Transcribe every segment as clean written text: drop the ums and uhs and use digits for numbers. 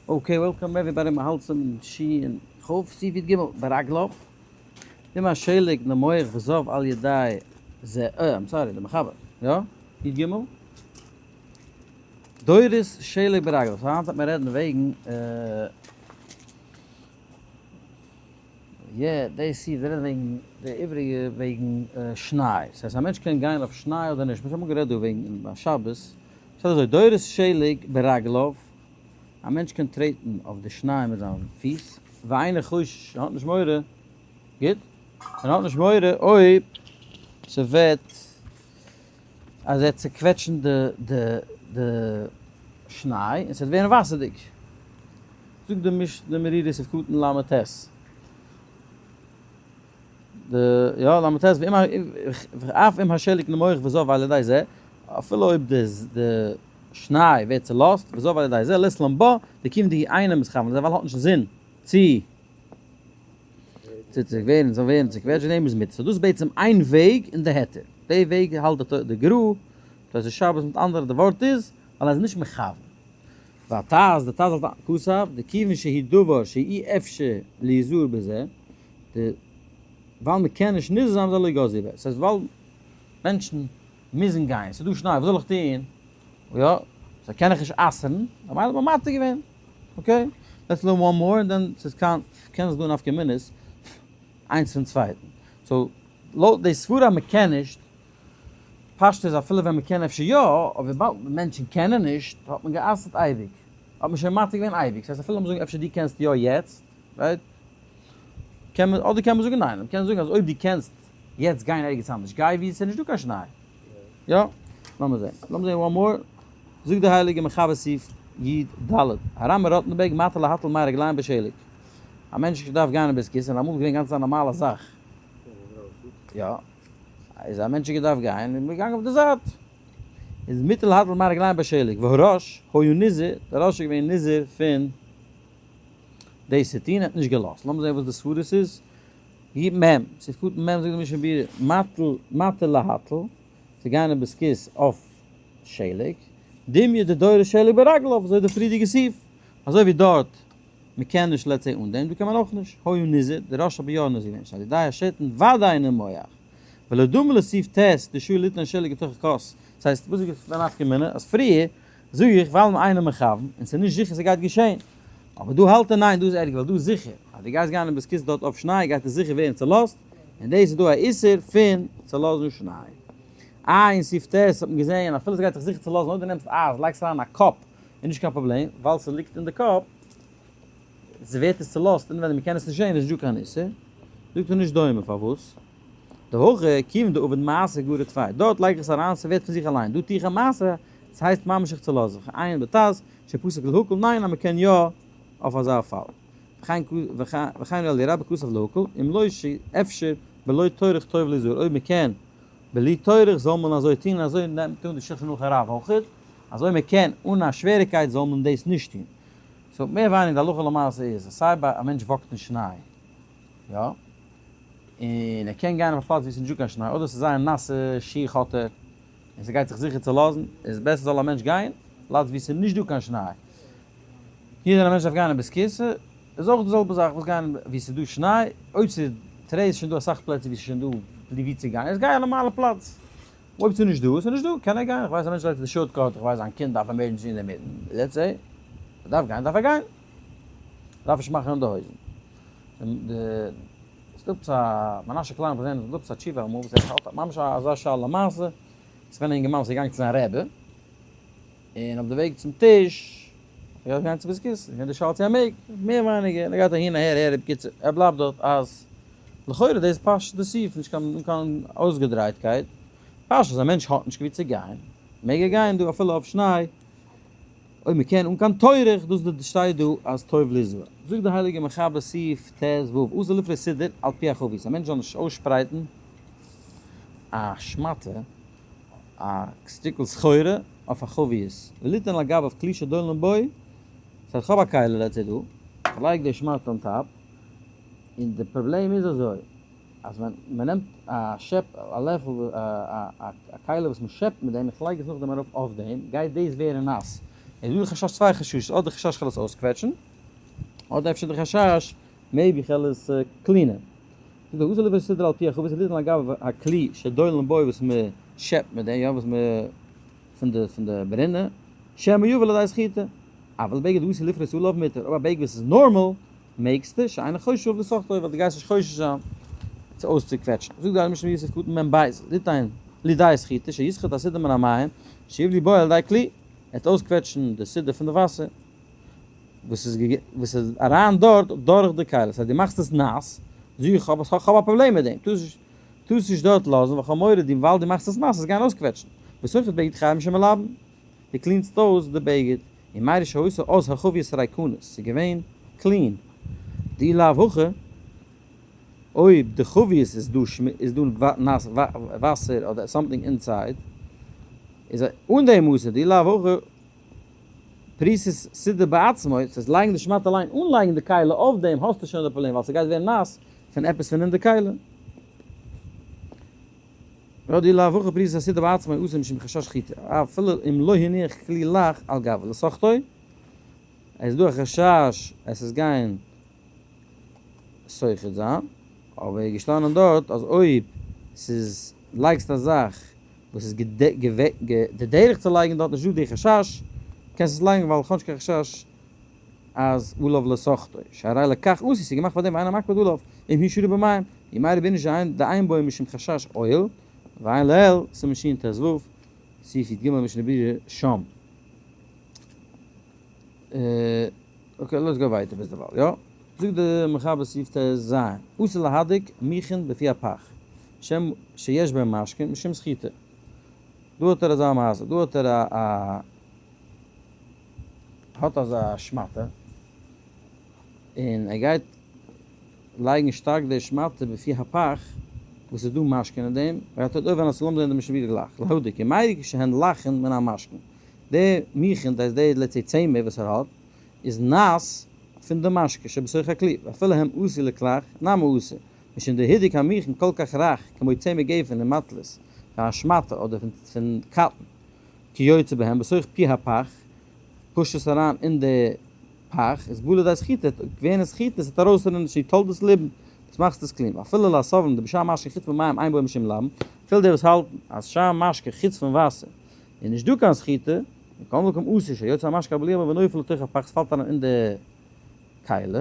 Okay, welcome everybody, מ'האלט צום אין שין כ' סעיף י"ג ברגליו, אם השלג נמוח וזב על ידי זה, אה, I'm sorry, די מחבר, יא? י"ג דורס שלג ברגליו, so היינט וועט מען רעדן וועגן יא, די סעיף רעדט וועגן די איבריגע וועגן שניי, ס'הייסט א מענטש קען גיין אויף שניי אדער נישט, מ'האט אמאל גערעדט דא וועגן ביי שבת, ס'איז אזוי, דורס שלג ברגליו, א מענטש קען טרעטן אויף די שניי מיט זיין פיס, ואינו חושש, ער האט נישט מורא, גוט? ער האט נישט מורא אויב ס'וועט אז ער וועט צוקוועטשן די די די שניי און ס'וועט ווערן וואסערדיג. זאגט די משנה ברורה סעיף קטן ל"ט. די יא ל"ט ואף אם השלג נמוח וזב על ידי זה, אפילו אויב די די שניי ווערט צולאזט וזב על ידי זה לית לן בה, דכיון דאיהו אינו מתכוון לזה ווייל האט נישט זין צו צו צו ווערן זאל ווערן צוקוועטשט דעם איז מותר. so דאס איז בעצם איין וועג אין די היתר. די וועג האלט די גר"א, תוס' שבת מיט אנדערע, די ווארט איז ווייל ער איז נישט מכוון. והטז, די טז האלט כתב, דכיוון שהוא דבר שאי אפשר להיזהר בזה, די ווייל מען קען נישט נזהר זיין בזה לא גזרו ביה. ס'הייסט ווייל מענטשן מוזן גיין, ס'איז דא שניי, וואס זאל איך טון? יא, so קען איך נישט אסר'ן, ממילא האט מען מתיר געווען. Okay, let's learn one more and then ס'איז קיין, קען זיך דא נפקא מינה'ס איינס פון צווייטן. so לויט די סברה אז מ'קען נישט, פשט איז אפילו ווען מ'קען אפשר יא, אבער וויבאלד מענטשן קענען נישט, האט מען גע'אסר'ט אייביג. האט מען שוין מתיר געווען אייביג. ס'הייסט אפילו לאמיר זאגן אפשר דו קענסט יא יעצט, right? קען מען, אדער קען מען זאגן ניין, מ'קען זאגן אז אויב דו קענסט יעצט גיין ערגעץ אנדערש, גיי וואו ס'איז נישטא קיין שניי. יא? לאמיר זען. לאמיר זען one more. זאגט דער הייליגער מחבר סעיף י"ד, הר"מ מרוטנבורג מתיר להטיל מי רגליים בשלג. א מענטש דארף גיין אין בית כסא, און אמאל איז געווען גאנץ א נארמאלע זאך. יא. איז א מענטש האט געדארפט גיין, איז מען געגאנגען אויף די זייט. איז מותר להטיל מי רגליים בשלג. והרא"ש היה נזהר, דער רא"ש איז געווען נזהר פון דאס צו טון, ער האט נישט געלאזט. לאמיר זען וואס די סברות איז. י מ, סעיף קטן מ זאגט די משנה ברורה, מטיל, מתיר להטיל, צו גיין אין בית כסא אויף שלג, דומיא דדורס שלג ברגליו, אזוי די פריערדיגע סעיף, אזוי ווי דארט מען קען נישט let's say אן דעם, דא קען מען אויך נישט, היה נזהר, די רא"ש האט יא נזהר געווען, שעל ידי השתן ודאי נימוח, ולא דמי לסעיף ט' דשהוי ליתן שלג לתוך הכוס, דאס הייסט וואס איז די נפקא מינה אז פריער זאג איך ווייל אינו מכוון און ס'איז נישט זיכער ס'גייט געשען, אבער דא האלט ער ניין דא איז ערגער ווייל דא איז זיכער אז דו גייסט גיין אין בית כסא דארט אויף שניי גייט עס זיכער ווערן צולאזט, און דאס איז דא א איסור פון צולאזן שניי. איי אין סעיף ט' האט מען געזען אפילו ס'גייט זיך זיכער צולאזן אויב דו נעמסט אייז לייגסט אריין א cup איז נישט קיין פראבלעם ווייל ס'ליגט אין די cup ווערט עס צולאזט און ווען מ'קען עס נישט זען איז נישט דא קיין איסור, זאגט ער נישט דומה פארוואס? דהכא כיוון דעביד מעשה גריר טפי, דארט לייג איך עס אריין ס'ווערט פון זיך אליין, דא טו איך א מעשה, ס'הייסט ממש איך צולאז זיך, עיין בט"ז, שפסק להקל, ניין אז מ'קען יא אויף אזא פאל. וכן אליה רבה כתב להקל, אם לא שאפשר בלא טורח טוב להזהר, אויב מ'קען בלי טורח זאל מען אזוי טון, און אזוי נעמט אן די שולחן ערוך הרב אויכעט, אז אויב מ'קען אן א שוועריקייט זאל מען דאס נישט טון. so מער ווייניגער די הלכה למעשה איז אז סיי ביי א מענטש walk ט אין שניי, יא, און ער קען גיין אויף א פלאץ ווי עס איז נישטא קיין שניי, אדער עס איז זייער נאסע שיך האט ער, און ס'גייט זיך זיכער צולאזן, איז בעסער זאל א מענטש גיין פלאץ ווי עס איז נישט דא קיין שניי. יעדער א מענטש דארף גיין אין בית כסא, איז אויך די זעלבע זאך וואס גיין ווי עס איז דא שניי, אויב ס'איז תראה איז שוין דא אסאך פלעצער ווי ס'איז שוין דא ווי צו גיין, איז גיי א נארמאלע פלאץ. אויב ס'איז נישט דא, ס'איז נישט דא, קען ער גיין, איך ווייס א מענטש לייגט די shortcut, איך ווייס זיין קינד דארף emergency אינדערמיטן, let's say, ער דארף גיין דארף ער גיין, דארף נישט מאכן אין די הויזן. די ס'דא עפעס א מנשה קליין האט געזען ס'דא עפעס א תשובה אמאל וואס ער האלט ממש אזא שאלה למעשה, ס'איז געווען א אינגערמאן וואס איז געגאנגען צו זיין רבי, און אויף די וועג צום טיש האט ער געדארפט גיין צו בית הכסא, איז געווען די שאלה צו ער מעג, מער ווייניגער, און ער גייט אהין אהער אהער, בקיצור ער בלייבט דארט אז לכאורה דאס פשט די סעיף נישט קיין קיין אויסגעדרייטקייט, פשט אז א מענטש האט נישט ווי צו גיין מעג ער גיין דא אפילו אויף שניי, אויב מען קען אן קיין טורח, דאס די שטייט דא אז טוב לזרוע. זאגט די הייליגע מחבר סעיף ט ו, אסור לפרוס סודר על פי החבית, א מענטש זאל נישט אויסשפרייטן א שמאטע, א שטיקל סחורה, אויף א חבית, וליתן על גביו כלי שדולין בו, ס'הייסט כ'האב א כלי let's say דא, כ'לייג די שמאטע on top, און די פראבלעם איז אזוי, אז ווען מען נעמט א שעפ א לעפל א כלי וואס מען שעפט מיט דעם איך לייג עס נאכדעם ארויף אויף דעם גייט דאס ווערן נאס. איז דא די חשש צוויי חששות, אדער די חשש כ'על עס אויסקוועטשן, אדער אפשר די חשש maybe כ'על עס clean ען. זאגט דער אסור לפרוס סודר על פי החבית ליתן על גב הכלי שדולין בו וואס מען שעפט מיט דעם, יא וואס מען פון די פון די ברינע, שמא יבא לידי סחיטה. אבל בגד העשוי לפרוס עליו מותר, אויב א בגד וואס איז נארמאל מעגסטו, שאינו חושש עליו לסחטו, ווייל דו גייסט נישט חושש זיין צו אויסצוקוועטשן. זאגט די משנה יוסף קטן מ ב, ליתן לידי סחיטה, שיסחט הסודר מן המים, שיבלו בו על ידי כלי, ער וועט אויסקוועטשן די סודר פון די וואסער וואס איז וואס איז אריין דארט דורך די כלי, ס'הייסט דו מאכסט עס נאס, זאג איך האב איך האב א פראבלעם מיט דעם, טארסט נישט דארט לאזן ווייל כ'האב מורא דו ווייל דו מאכסט עס נאס עס גיין אויסקוועטשן, וסוחט בגד חייב משום מלבן, דו clean סט אויס די בגד, און מיירי שהיתה אז החבית ריקנית, ס'איז געווען clean, דאי לאו הכי, אויב די חבית איז דא איז דא נאס וואסער אדער something inside, איז אן דעם אסור, דאי לאו הכי פריסת סודר בעצמו, ס'איז לייגן די שמאטע אליין אן לייגן די כלי אויף דעם האסטו שוין די פראבלעם ווייל ס'גייט ווערן נאס פון עפעס פון אין די כלי. ועוד דאי לאו הכי פריסת הסודר בעצמו אסור משום חשש סחיטה, אפילו אם לא הניח כלי לח על גביו לסחטו, עס איז דא א חשש עס איז גיין סוחט זיין, אבער איז געשטאנען דארט אז אויב ס'איז לייגסט א זאך וואס איז די דרך צו לייגן דארט נישט דא די חשש, קענסט עס לייגן ווייל כ'האב נישט קיין חשש אז עליו לסחטו, שהרי לכך עשו, ס'איז געמאכט פאר דעם ואין המקפיד עליו, אם הוא שרוי במים, וממילא בין נישט דאין בו משום חשש אוהל, ועיין לעיל, סימן שט"ו, סעיף י"ג משנה ברורה שם. okay, let's go ווייטער ביז דערווייל, יא? זאגט די מחבר סעיף ט"ז, אסור להדיק מוכין בפי הפך, שם שיש בו משקין משום סחיטה. דא האט ער אזא מעשה, דא האט ער א א האט אזא שמאטע, און ער גייט לייגן שטארק די שמאטע בפי הפך, וואס איז דא משקין אין דעם, ווייל ער האט אויבן א סלאם זעהן די משנה ברורה גלייך, להדיק, און מיירי כשהן לחין מן המשקין. די מוכין, דאס איז די לעצי צמר וואס ער האט, איז נאס פון די משקה שבתוך הכלי, ואפילו הם עשו לכלך, נמי אסור, משום דהידוק המוכין כל כך רך כמו צמר גפן ומטלית, פון א שמאטע אדער פון cotton, כיוצא בהם, בתוך פי הפך, push ט עס אריין אין די פך, איז בא לידי סחיטה, ווען עס סחיטה, עס וועט ארויסרינען שהיא תולדת ליבון, דאס מאכט עס clean, ואפילו לסוברין דבשאר משקה חוץ ממים אין בו משום ליבון, אפילו די וואס האלטן אז שאר משקה חוץ פון וואסער איז נישט דא קיין סחיטה, מכל מקום אסור שיוצא המשקה הבלוע בו ונופל לתוך הפך ס'פאלט אריין אין די כלי,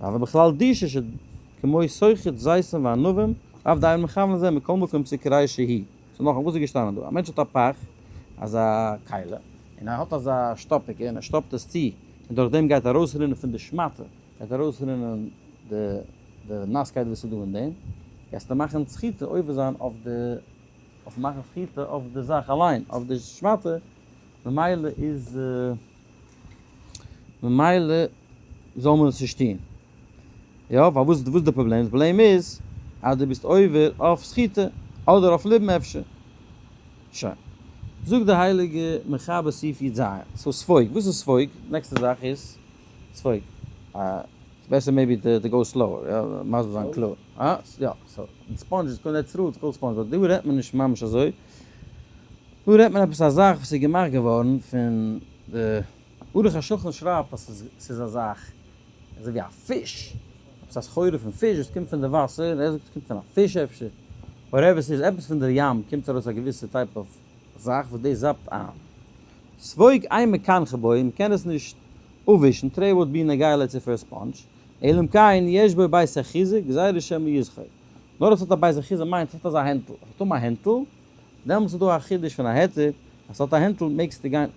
אבל בכלל דישא שכמו סוחט זיתים וענבים, אף דיין מכוון לזה מכל מקום פסיק רישא היא. סאו נאכאמאל וואס איז געשטאנען דא? א מענטש האט א פך, אזא כלי, און ער האט אזא שטאפיקע און ער שטאפט עס צו, און דורך דעם גייט ארויסרינען פון די שמאטע, גייט ארויסרינען די די נאסקייט וואס איז דא אין דעם, גייסטו מאכן סחיטה עובר זיין אויף די אויף מאכן סחיטה אויף די זאך אליין, אויף די שמאטע, ממילא איז ממילא זאל מען עס נישט טון. יא, ווייל וואס איז די פראבלעם? די פראבלעם איז אז דו ביסט עובר אויף סחיטה, אדער אויף ליבון אפשר. שוין. זאגט די הייליגע מחבר סעיף י"ז, so ספוג, וואס איז ספוג? next ע זאך איז ספוג. בעסער maybe to go slower, יא, מסביר זיין קלאר. אה? יא, so, sponge איז קודם that's true, it's called sponge, but דא רעדט מען נישט ממש אזוי. דא רעדט מען עפעס א זאך וואס איז געמאכט געווארן פון די ערוך השולחן שרייבט אז ס'איז א זאך אזוי ווי א פיש, עפעס א סחורה פון פיש וואס קומט פון די וואסער, ער זאגט עס קומט פון א פיש אפשר, whatever ס'איז, עפעס פון די ים קומט ארויס א געוויסע type of זאך וואס דאס זאפט איין. ספוג אין מקנחין בו, מ'קען עס נישט אפווישן, תרי וואלט בי נוגע לצפור sponge, אלא אם כן יש בו בית אחיזה, גזירה שמא יסחוט. נאר אויב ס'האט א בית אחיזה מיינט ס'האט אזא הענטל, אז ס'האט אן א הענטל, דעמאלטס איז דא א חידוש פון א היתר, אז ס'האט א הענטל מעגסטו גיין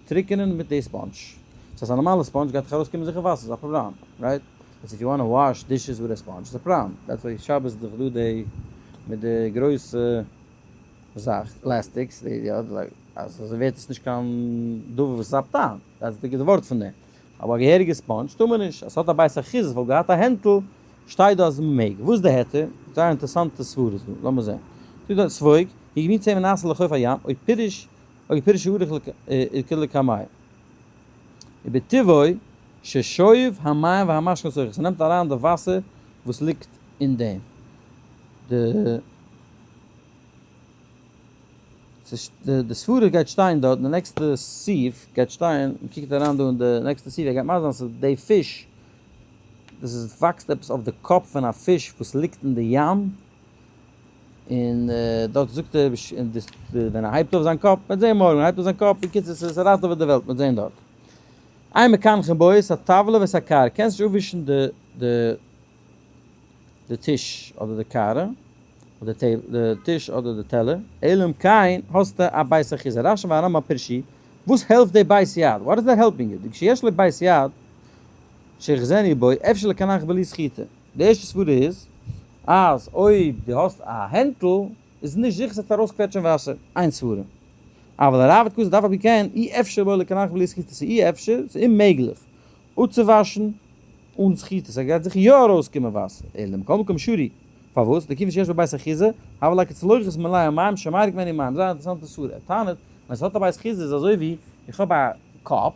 אפטריקענען מיט די sponge. ס'הייסט א נארמאלע sponge גייט דאך ארויסקומען זיכער וואסער, ס'איז א פראבלעם, right? איז if you wanna wash dishes with a sponge איז א פראבלעם, that's why שבת איז דאך דא די מיט די גרויסע זאך, plastics, די יא, אז אזוי ווערט עס נישט קיין דבר וואס זאפט איין, that's די ווארט פון דעם. אבער א געהעריגע sponge טאר מען נישט, אז ס'האט א בית אחיזה, ס'וואלט געהאט א הענטל, שטייט דא אז מ'מעג. וואס איז די היתר? זייער אינטערעסאנטע סברות דא, לאמיר זען. זאגט דארט ספוג, היא געווען צמר נעשה לחוף הים, אוי פירוש, אוי פירוש הארוך כלקמיה. ובטבעו ששואב המים והמשקה לתוכו, ס'נעמט אריין די וואסער וואס ליגט אין דעם. די. די סברה גייט שטיין דארט, די next ע סעיף גייט שטיין, מ'קוקט אריין דא אין די next ע סעיף, ער גייט מסביר זיין ס'איז די פיש, דאס איז וואקסט עפעס אויף די קאפ פון א פיש וואס ליגט אין די ים, און דארט זאגט ער ווען ער הייבט אויף זיין קאפ, מ'וועט זען מארגן, ער הייבט אויף זיין קאפ, בקיצור ס'איז ראטעוועט די וועלט, מ'וועט זען דארט. אין מקנחין בו את הטבלא ואת הקערה, קענסט נישט אפווישן די די די טיש אדער די קערה, אדער די טיש אדער די טעלער, אלא אם כן האסטו א בית אחיזה, רשי והרמב"ם פירשו, וואס העלפט די בית יד? What is that helping you? דכשיש לו בית יד שיחזנו בו אפשר לקנח בלי סחיטה. די ערשטע סברה איז אז אויב דו האסט א הענטל איז נישט זיכער ס'וועט ארויסקוועטשען וואסער, איין סברה. אבל הראב"ד כתב דאף על פי כן אי אפשר בו לקנח בלי סחיטה, ס'איז אי אפשר, ס'איז אוממעגליך אפצואוואשן אן סחיטה, ס'גייט זיכער יא ארויסקומען וואסער, אלא מכל מקום שרי. פארוואס? דכיוון שיש בו בית אחיזה, הוה ליה כצלוחית מלאה מים שמריק ממנו מים, זייער אינטערעסאנטע סברה, ער טענה'ט, ווען ס'האט א בית אחיזה איז אזוי ווי איך האב א cup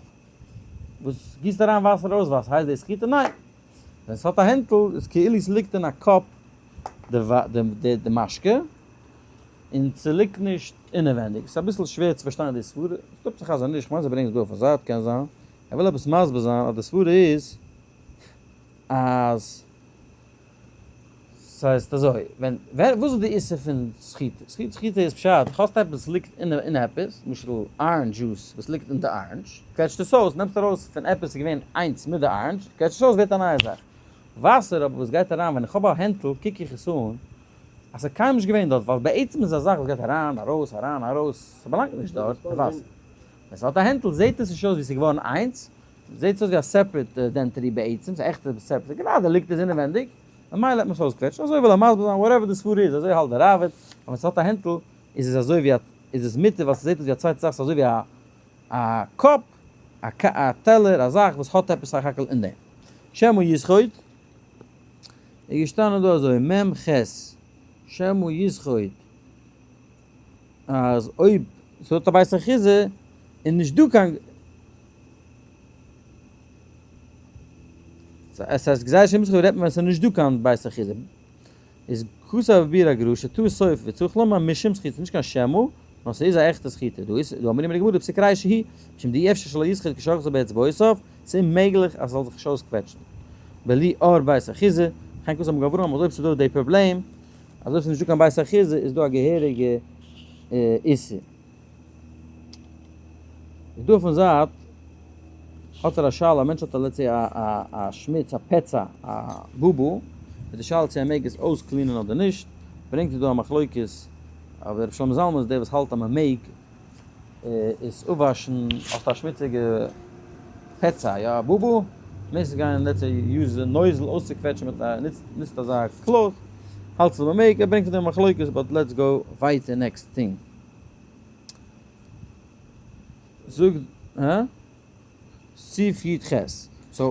וואס גיסט אריין וואסער ארויס וואסער, הייסט דאס סחיטה? ניין! ווען ס'האט א הענטל איז כאילו ס'ליגט אין א cup די משקה און ס'ליגט נישט אינעווענדיג, ס'איז אביסל שווער צו פארשטיין די סברה, ס'טראפט זיך אז נישט, כ'מיין זיי ברענגען עס דא אויפן זייט, קען זיין ער וויל עפעס מסביר זיין אז די סברה איז אז ס'הייסט אזוי, ווען ווער וואס איז די איסור פון סחיטה? סחיטה איז פשט, האסט עפעס וואס ליגט אין עפעס, למשל orange juice וואס ליגט אין די orange, קוועטשט עס אויס, נעמסט ארויס פון עפעס איז געווען איינס מיט די orange, קוועטשט עס אויס ווערט א נייע זאך. וואסער אבער וואס גייט אריין ווען איך האב א הענטל קוק איך עס אן אז ס'איז קיינמאל נישט געווען דארט ווייל בעצם איז א זאך וואס גייט אריין ארויס אריין ארויס ס'באלאנגט נישט דארט די וואסער. ווען ס'האט א הענטל זעט עס נישט אויס ווי ס'איז געווארן איינס, זעט עס אויס ווי א separate entity בעצם, ס'איז עכט separate, גראדע ליגט עס אינעווענדיג, ממילא האט מען עס אויסגעקוועטשט, אזוי וויל ער מסביר זיין, whatever די סברה איז, אזוי האלט די ראב"ד, אז ווען ס'האט א הענטל איז עס אזוי ווי א, איז עס מותר ווייל ס'זעט אויס ווי א צווייטע זאך, ס'איז אזוי ווי א א cup, א א טעלער, א זאך וואס האט עפעס סך הכל אין דעם. שמא יסחוט, איז געשטאנען דא אזוי, מ ח, שמא יסחוט, אז אויב ס'האט א בית אחיזה איז נישט דא קיין. עס הייסט גזירה שמא יסחוט רעדט מען ווען ס'איז נישט דא קיין בית אחיזה. איז כתב ביר הגר"א שטעות סופר וצריך לומר משום סחיטה, נישט קיין שמא, נאר ס'איז א עכטע סחיטה. דא איז דא אמרים בגמרא פסיק רישא היא, משום דאי אפשר שלא יסחוט כשאוחזו באצבעותיו, ס'איז אוממעגליך אז ס'זאל זיך נישט אויסקוועטשן בלי אור בית אחיזה, וכן כתב מגן אברהם אז אויב ס'איז דא די פראבלעם אז אויב ס'איז נישט דא קיין בית אחיזה איז דא א געהעריגע איסור. איז דא אויפן זייט האט ער א שאלה, א מענטש האט א let's say א שמוץ א פצע א בובו, איז די שאלה צו ער מעג עס אויס clean ען אדער נישט, ברענגט ער דא א מחלוקת אבער רבי שלמה זלמן איז דער וואס האלט אז מען מעג עס אפוואשן אויף א שמוציגע פצע יא א בובו, מעגסט גיין let's say use נוזל אויסצוקוועטשן מיט א נוצט אזא cloth, האלטסט אז מען מעג, ער ברענגט פון דעם מחלוקת but let's go ווייטער next thing. זאג, הא? סעיף י ח. So,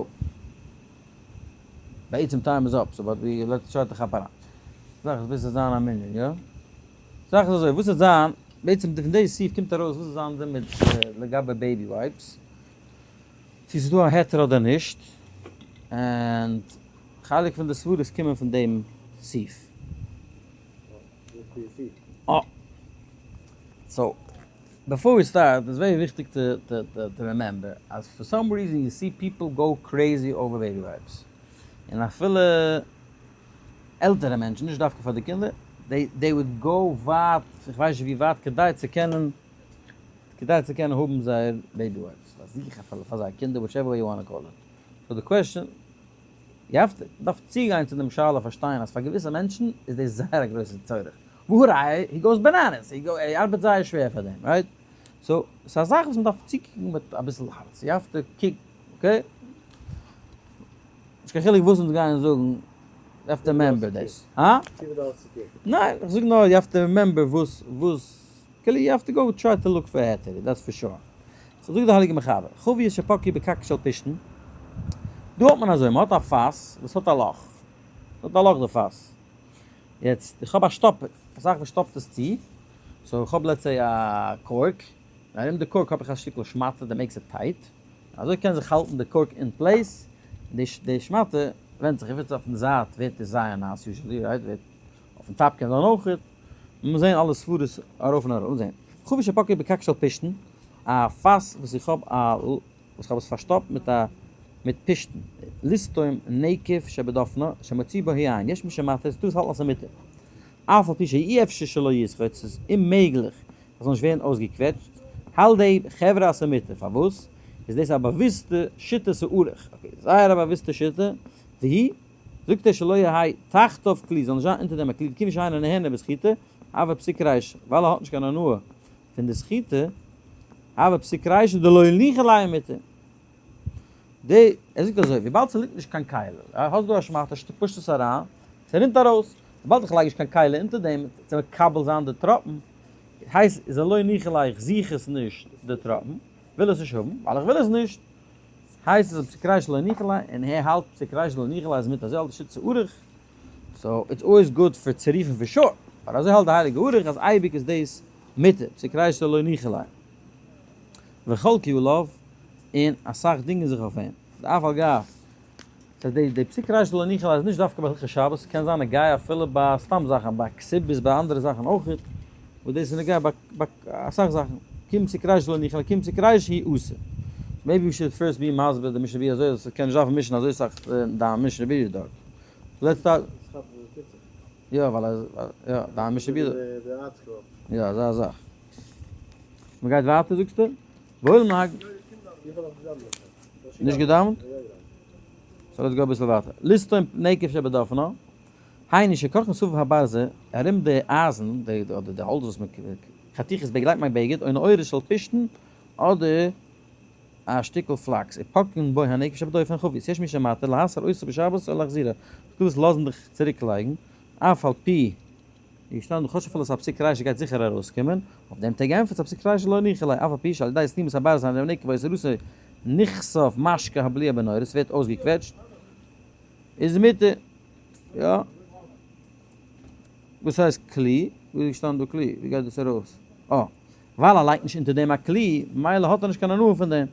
בעצם time איז up, so but we let's try to כאפ אריין. זאך איז ביז ס'זאל זיין א מנין, יא? זאך איז אזוי, וואס וועט זיין, בעצם פון די סעיף קומט ארויס וואס וועט זיין דערמיט לגבי baby wipes, צו ס'איז דא א היתר אדער נישט, and חלק פון די סברות קומען פון דעם סעיף. אה. So, before we start, איז very וויכטיג to remember אז for some reason you see people go crazy over baby wipes. און אפילו עלטערע מענטשן, נישט דווקא פאר די קינדער, they would go ווייט, איך ווייס נישט ווי ווייט, כדי צו קענען, כדי צו קענען האבן זייער baby wipes, פאר זיך, אפילו פאר זייער קינדער, whichever way you wanna call it. So די question, you have to, מ'דארף צוגיין צו דעם שאלה פארשטיין אז פאר געוויסע מענטשן איז דאס זייער א גרויסע צורך, והא ראיה, he goes bananas, he go, ער ארבעט זייער שווער פאר דעם, right? So, ס'איז א זאך וואס מ'דארף צוקוקן מיט אביסל הארץ, you have to קוק, okay? נישט קיין חילוק וואס אונז גייען זאגן, you have to remember דאס. הא? ניין, איך זאג נאר you have to remember וואס, וואס, כאילו you have to go try to look for היתר, that's for sure. So זאגט דער הייליגער מחבר, חביות שפקעו בקק של פשתן, דא האט מען אזוי, מען האט א פאס וואס האט א לאך, ס'האט א לאך די פאס, יעצט איך האב א שטאפער, א זאך וואס שטאפט עס צו, so איך האב let's say א cork, און ארום די cork האב איך א שטיקל שמאטע that makes it tight, אזוי קען זיך האלטן די cork in place, די שמאטע ווענדט זיך, אויב איז אויפן זייט ווערט עס זייער נאס usually, right, ווערט אויפן top קען זיין אויכעט, מ'מוז זעהן אלע סברות ארויף און אראפ, זעהן. חבית שפקקו פקק של פשתן, א פאס וואס איך האב א וואס כ'האב עס פארשטאפט מיט א מיט פשתן, לסתום נקב שבדופנה שמוציא בו היין, יש מי שמתיר, ס'דא וואס האלטן אז ס'איז מותר, אף על פי שאי אפשר שלא יסחוט, ס'איז אוממעגליך אז ס'זאל נישט ווערן אויסגעקוועטשט, האלט די חברה אז ס'איז מותר, פארוואס? איז דאס א באוויסטע שיטת הערוך, okay, זייער א באוויסטע שיטה, והיא, זאגט ער שלא יהא תחתיו כלי, זאל נישט זיין אונטער דעם א כלי, כיוון שאינו נהנה בסחיטה, הוי פסיק רישא, ווייל ער האט נישט קיין הנאה פון די סחיטה, הוי פסיק רישא דלא ניחא ליה מותר. די, ער זאגט אזוי, וויבאלד ס'ליגט נישט קיין כלי, האסט דא א שמאטע, פושט עס אריין, ס'רינט ארויס, וויבאלד איך לייג נישט קיין כלי אונטער דעם צו מקבל זיין די טראפן, הייסט איז לא ניחא ליה, איך זוך עס נישט די טראפן, וויל עס נישט האבן, ווייל איך וויל עס נישט, הייסט עס פסיק רישא לא ניחא ליה, און ער האלט פסיק רישא דלא ניחא ליה איז מותר, אזוי האלט די שיטת הערוך. so it's always good פאר צו רופן for sure, אבער אזוי האלט די הייליגע ערוך אז אייביג איז דאס מותר, פסיק רישא דלא ניחא ליה. וחלקו עליו, און אסאך דינגען זיך אויף אים. דאף על גב, ס'הייסט די די פסיק רישא דלא ניחא ליה איז נישט דווקא ביי הלכות שבת, ס'קען זיין נוגע אפילו ביי סתם זאכן, ביי כתובות ביי אנדערע זאכן אויכעט, וואס דאס איז נוגע ביי ביי אסאך זאכן, קום פסיק רישא דלא ניחא ליה, קום פסיק רישא הוא אסור. maybe we should first be מסביר די משנה ברורה אזוי אז ס'קען נישט דארפן מישן אזוי סאך דיין משנה ברורה דארט. Let's start. יא, ווייל אז, יא, דיין משנה ברורה. יא, אזא זאך. מ'גייט ווייטער זאגסטו? וואויל נהג. נישט געדאווענט? so let's go אביסל ווייטער. לסתום נקב שבדופנה, היינו שכורכין סביב הברזל, ארום די אייזן, די אדער די האלץ וואס מ'חתיכת בגד לייגט מען בגד, או נעורת של פשתן, אדער א שטיקל פלאקס, ופוקקין בו הנקב שבדופן חבית, יש מי שמתיר להסיר אותו בשבת או להחזירה, ס'דא וואס לאזן דיך צוריק לייגן, אף על פי איז געשטאנען דא כאטש אפילו ס'איז א פסיק רישא גייט זיכער ארויסקומען, אויף דעם טעג ענטפערט ס'א פסיק רישא לא ניחא ליה, אף על פי שעל ידי סתימת הברזל על ידי הנקב והסרתו נחשף משקה הבלוע בנעורת, ס'ווערט אויסגעקוועטשט, איז מותר, יא. וואס הייסט כלי? וואו איז געשטאנען דא כלי? ווי גייט דאס ארויס? אה. ווייל ער לייגט נישט אונטער דעם א כלי, ממילא האט ער נישט קיין הנאה פון דעם.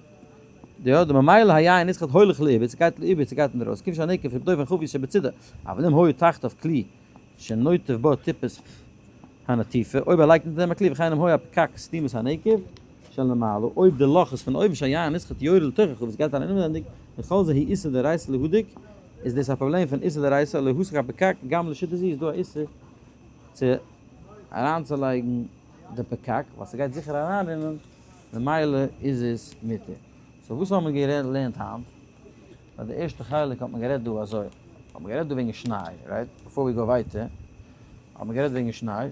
די אדער ממילא היין נזחת הולך לאיבוד, ס'גייט לאיבוד, ס'גייט אינדערויס, כיוון שהנקב שבדופן חבית שבצידה, אבל אם היה תחתיו כלי שנוטף בו טיפת הנטיפה, אויב ער לייגט אונטער דעם א כלי, וכן אם היה פקק סתימת הנקב שלמעלה, אויב די לאך איז פון אויבן שהיין נסחט יורד לתוך החבית, ס'גייט אריין אינווענדיג, וכל זה הוא איסור דאורייתא להדק, איז דאס א פראבלעם פון איסור דאורייתא, להסיר הפקק, גם לשיטה זו איז דא א איסור צו אריינצולייגן די פקק, ווייל ס'גייט זיכער אריינרינען, ממילא איז עס מותר. so וואס האבן מיר געלערנט היינט? ביי די ערשטע חלק האט מען גערעדט דא אזוי, האט מען גערעדט דא וועגן שניי, right? Before we go ווייטער, האט מען גערעדט וועגן שניי,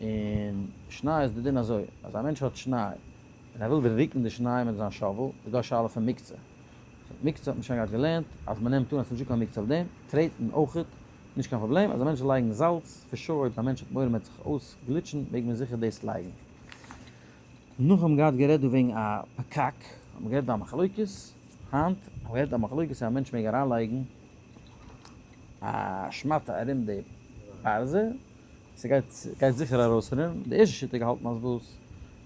און שניי איז די דין אזוי, אז א מענטש האט שניי, און ער וויל ריקן די שניי מיט זיין shovel, איז דא א שאלה פון מוקצה. מוקצה האט מען שוין געהאט געלערנט, אז מען נעמט אן אז ס'איז נישטא קיין מוקצה אויף דעם, טרעטן אויכעט, נישט קיין פראבלעם, אז א מענטש זאל לייגן זאלץ, for sure אויב א מענטש האט מורא מען וועט זיך אויסגליטשן מעג מען זיכער דאס לייגן. נאך האבן געהאט גערעדט דא וועגן א פקק, האט מען גערעדט דא א מחלוקת, היינט האט מען גערעדט א מחלוקת צו א מענטש מעג אריינלייגן א שמאטע ארום די ברזל, ס'גייט גייט זיכער ארויסרינען, די ערשטע שיטה געהאלטן אז וואס?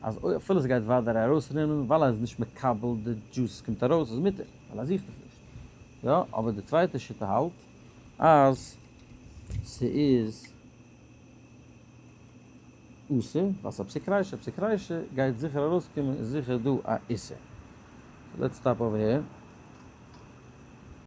אז אפילו ס'גייט ווייטער ארויסרינען ווייל ער איז נישט מקבל די דזשוס קומט ארויס איז מותר ווייל ער זוכט עס נישט, יא אבער די צווייטע שיטה האלט אז ס'איז אסור, ווייל ס'איז א פסיק רישא, פסיק רישא גייט זיכער ארויסקומען איז זיכער דא א איסור. So let's stop over here.